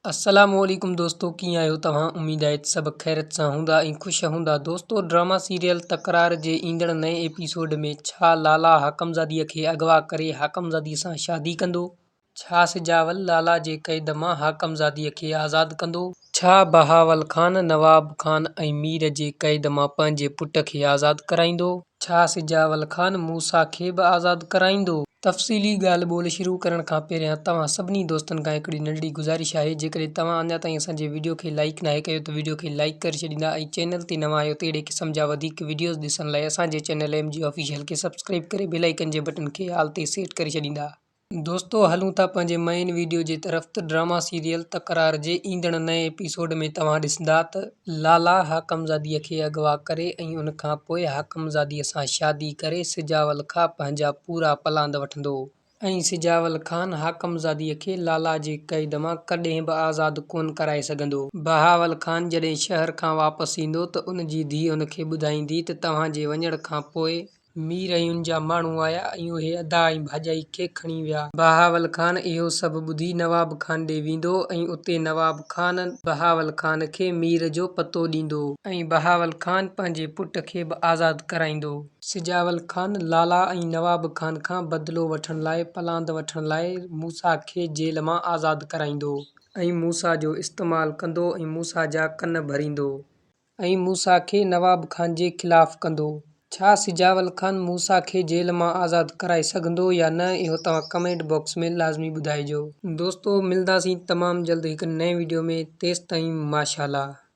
السلام عليڪم دوستو ڪيئن آهيو توهان اميد آهي ته سڀ خيريت سان هوندا ۽ خوش هوندا دوستو ڊراما سيريل تڪرار جي ايندڙ نئين ايپيسوڊ ۾ ڇا لالا حاڪمزادي کي اغوا ڪري حاڪمزادي سان شادي ڪندو؟ ڇا سجاول لالا جي قيد مان حاڪمزادي کي آزاد ڪندو؟ ڇا بهاول خان نواب خان ۽ مير جي قيد مان پنهنجي پٽ کي آزاد ڪرائيندو؟ ڇا سجاول خان موسيٰ کي به آزاد ڪرائيندو؟ تفصيلي ڳالهه ٻولهه شروع ڪرڻ کان پهريان توهان سڀني دوستن کان هڪڙي ننڍڙي گذارش آهي جيڪڏهن توهان اڃا تائين اسان جي وڊيو کي لائيڪ ناهي ڪيو ته وڊيو کي لائيڪ ڪري ڇڏيندا ۽ چينل تي نوان آهيو ته اهڙي قسم جا وڌيڪ وڊيوز ڏسڻ لاء اسان جي چينل ايم جي آفيشل کي سبسڪرائيب ڪري بيل آئيڪن جي بٽڻ کي آل تي سيٽ ڪري ڇڏيندا. دوستو هلون ٿا پنهنجي مئين ويڊيو جي طرف ته ڊراما سيريل تڪرار جي ايندڙ نئين ايپيسوڊ ۾ توهان ڏسندا ته لالا حاڪمزاديء کي اغوا ڪري ۽ ان کان پوء حاڪمزاديء سان شادي ڪري سجاول کا پنهنجا پورا پلاند وٺندو ۽ سجاول خان حاڪمزاديء کي لالا جي قيد مان ڪڏهن به آزاد ڪونه ڪرائي سگهندو. بهاول خان جڏهن شهر کان واپس ايندو ته ان جي ڌيء ان کي ٻڌائيندي ته توهان جي وڃڻ کان پوء مير ۽ ان جا ماڻهو آيا ۽ اهي ادا ۽ ڀاڄائي کي کڻي ويا. بهاول خان اهو سڀ ٻڌي نواب خان ڏي ويندو ۽ اتي نواب خان بهاول خان کي مير جو پتو ڏيندو. ۽ بهاول خان پنهنجي پٽ کي به آزاد ڪرائيندو. سجاول خان لالا ۽ نواب خان کان بدلو وٺڻ لاء پلاند وٺڻ لاء موسيٰ کي جيل مان آزاد ڪرائيندو. ۽ موسيٰ جو استعمال ڪندو ۽ موسيٰ جا ڪن ڀريندو. ۽ موسيٰ کي نواب خان جي خلاف ڪندو. ڇا سجاول خان موسيٰ کي جيل مان آزاد ڪرائي سگهندو يا نه اهو توهان ڪمينٽ باڪس ۾ لازمي ٻڌائجو. دوستو ملداسين تمام جلد هڪ نئين وڊيو ۾ تيستائين ماشاءالله.